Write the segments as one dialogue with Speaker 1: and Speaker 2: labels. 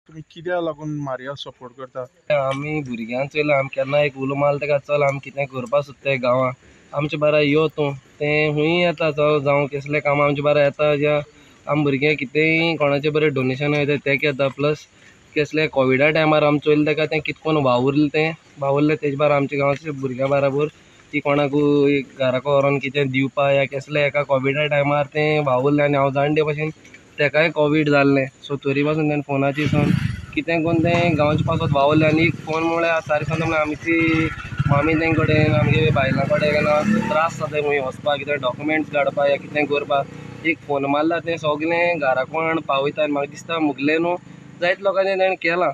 Speaker 1: तुमी कित्याक लागून मारिया सपोर्ट करता?
Speaker 2: आमी भुरग्यांक चोयला, आमी केन्ना एक उलो मारला ताका, चल आमी कितें करपाक सोदताय गांवां, आमचे बारा यो तूं. तें खूंय येता, जावं कसलें काम आमचे बारा येता, या आमी भुरगे कितेंय कोणाचें बरें डोनेशन वयता तें येता. प्लस कसले कोविडा टायमार आमी चोयलें ताका, तें कितें करून वावुरलें, तें वावुरलें तेजे बारा आमच्या गांवच्या भुरग्यां बराबर की कोणाक घराक व्हरोन कितें दिवपा या कसलें एका कोविडा टायमार तें वावुरलें. आनी हांव जाणटे भाशेन तेकाय कोवीड जाल्लें, सो तरी पासून तेणें फोनाचेर सून कितें करून तें गांवचे पासत वावुरलें. आनी एक फोन म्हळ्यार सारकें सांगता म्हळ्यार आमची मामी तेंचे कडेन, आमगे बायलां कडेन केन्ना त्रास जाता खंय वचपाक, कितें डॉक्युमेंट्स काडपाक या कितें करपाक, एक फोन मारला तें सगलें घरा कोण पावयता. आनी म्हाका दिसता मुगलें न्हू जायते लोकांचें तेणें केलां.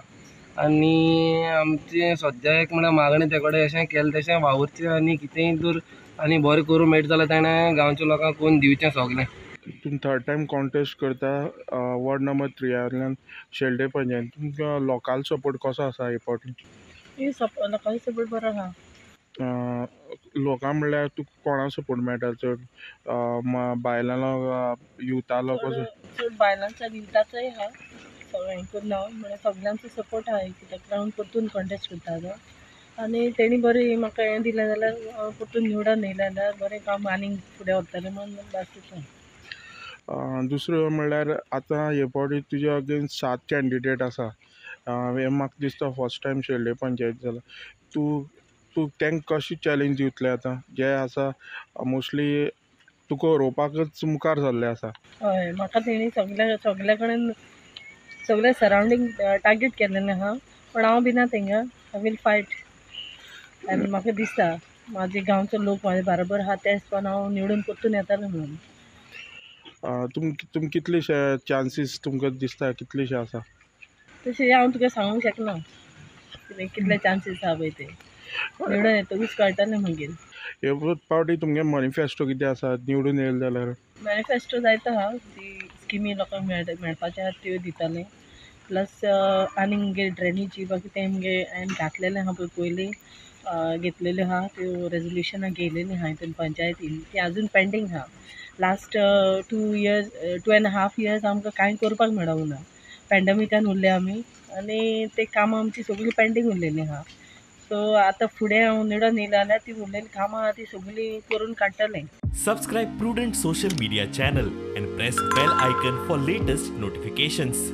Speaker 2: आनी आमचें सद्या एक म्हळ्यार मागणें ते कडेन अशें केलें तशें वावुरचें आनी कितेंय तर आनी बरें करूंक मेळटा जाल्यार तेणें गांवच्या लोकांक करून दिवचें सगलें.
Speaker 1: तुमी थर्ड टायम कॉन्टेस्ट करता वॉर्ड नंबर 3 शेल्डें पंचायत, तुमकां लोकांचो सपोर्ट कसो आसा हे फावटी?
Speaker 3: लोकांचो सपोर्ट बरो आहा.
Speaker 1: लोकां म्हणल्यार तुका कोणा सपोर्ट मेळटा चड? बायलां, युथा लोक?
Speaker 3: चड बायलांचो आनी युथाचोय आहा, सगळ्यांकूच ना म्हळ्यार सगळ्यांचो सपोर्ट आहा. कित्याक हांव परतून कॉन्टेस्ट करता तो, आनी तेणी बरें म्हाका हें दिलें जाल्यार परतून निवडून येयलें जाल्यार बरें काम आनीक फुडें व्हरतलें म्हूण भास दिता.
Speaker 1: दुसरें म्हणल्यार आतां हे फावटी तुज्या अगेन्स्ट 7 कॅन्डिडेट आसा. हें म्हाका दिसता फर्स्ट टायम शेल्डें पंचायत जाला. तूं तांकां कशी चॅलेंज दितलें आतां जे आसा मोस्टली तुका हरोवपाकच मुखार सरले आसा?
Speaker 3: हय, म्हाका तेणी सगल्या कडेन सगळे सरावंडींग टार्गेट केल्लेलें आहा, पूण हांव बी ना तेंगा. I will fight. आनी म्हाका दिसता म्हाजे गांवचो लोक म्हाजे बरोबर आहा, तेच पण हांव निवडून परतून येतालें म्हणून.
Speaker 1: तुम कितलेशे चान्सीस तुमकां दिसता, कितलेशे आसा?
Speaker 3: तशें हांव तुका सांगूंक शकना कितले चान्सीस आहा पळय ते, निवडून येतकूच कळटलें मागीर.
Speaker 1: हे पावटी तुमगे मॅनिफेस्टो कितें आसा निवडून येयले जाल्यार?
Speaker 3: मॅनिफेस्टो जायतो आहा, ती स्किमी लोकांक मेळपाच्यो आहा त्यो दिताले. प्लस आनी मुगे ड्रेनेजी बाकी तें मुगे हांवें घातलेलें आहा पळय पयलीं घेतलेल्यो आहा त्यो रेजोल्युशनां घेयलेलीं आहा हितून पंचायतीन, ती आजून पेंडींग आहा. लास्ट 2 years, 2.5 years आमकां कांय करपाक मेळोंक ना, पेंडमिकान उरले आमी आनी ते कामां आमची सगळीं पेंडींग उरलेलीं आहा. सो आतां फुडें हांव निवडून येयलें जाल्यार ती उरलेलीं कामां आहा ती सगळीं करून काडटलें.
Speaker 4: Subscribe Prudent social media channel and press bell icon for latest notifications.